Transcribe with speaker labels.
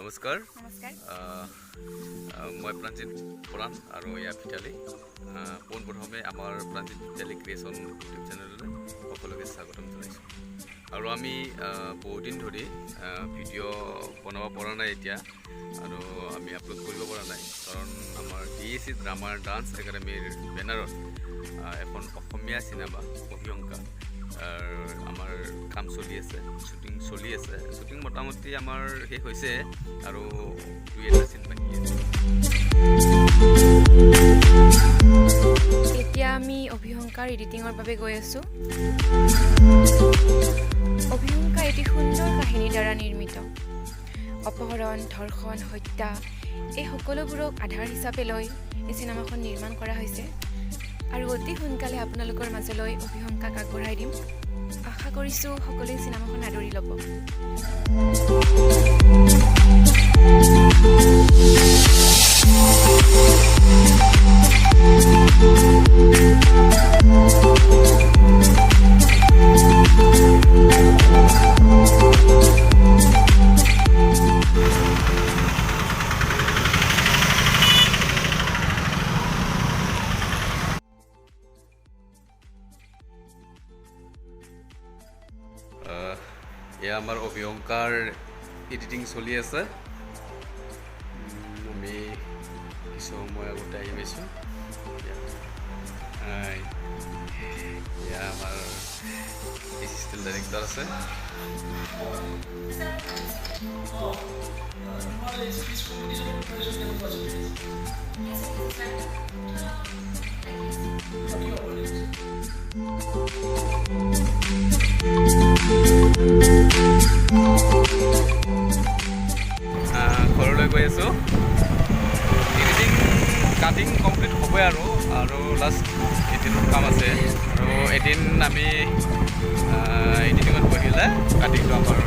Speaker 1: নমস্কাৰ।
Speaker 2: নমস্কাৰ।
Speaker 1: আহ, আহ, মই প্ৰাণজিত পৰাণ আৰু এয়া ভিতালী। পোনপ্ৰথমে আমাৰ প্ৰাণজিত ভিতালী ক্ৰিয়েশ্যন ইউটিউব চেনেললৈ সকলোকে স্বাগতম জনাইছোঁ। আৰু আমি বহুদিন ধৰি ভিডিঅ' বনাব পৰা নাই এতিয়া আৰু আমি আপলোড কৰিব পৰা নাই, কাৰণ আমাৰ ডিএচি ড্ৰামাৰ ডান্স একাডেমীৰ বেনাৰত এখন অসমীয়া চিনেমা অভিশংকা আমাৰ কাম চলি আছে, শ্বুটিং চলি আছে। শ্বুটিং মোটামুটি আমাৰ শেষ হৈছে আৰু দুই এটা চিন বাকী আছে।
Speaker 2: এতিয়া আমি অভিশংকাৰ এডিটিঙৰ বাবে গৈ আছোঁ। অভিশংকা এটি সুন্দৰ কাহিনীৰ দ্বাৰা নিৰ্মিত। অপহৰণ, ধৰ্ষণ, হত্যা এই সকলোবোৰক আধাৰ হিচাপে লৈ এই চিনেমাখন নিৰ্মাণ কৰা হৈছে আৰু অতি সোনকালে আপোনালোকৰ মাজলৈ অভিশংকাক আগবঢ়াই দিম। আশা কৰিছোঁ সকলোৱে চিনেমাখন আদৰি ল'ব।
Speaker 1: এয়া আমাৰ অভিশংকাৰ এডিটিং চলি আছে। আমি কিছু সময় আগতে আহি পাইছোঁ। এয়া আমাৰ এছিষ্টেণ্ট ডাইৰেক্টৰ আছে।
Speaker 3: তোমাৰ স্পীচ কম্পিটিশ্যনৰ প্ৰিপাৰেশ্যন কেনেকুৱা চলি আছে? কিয় হ'ব?
Speaker 1: ঘৰলৈ গৈ আছোঁ। এডিটিং, কাটিং কমপ্লিট হ'বই আৰু লাষ্ট এদিনৰ কাম আছে আৰু এদিন আমি এডিটিঙত বহিলে কাটিংটো আমাৰ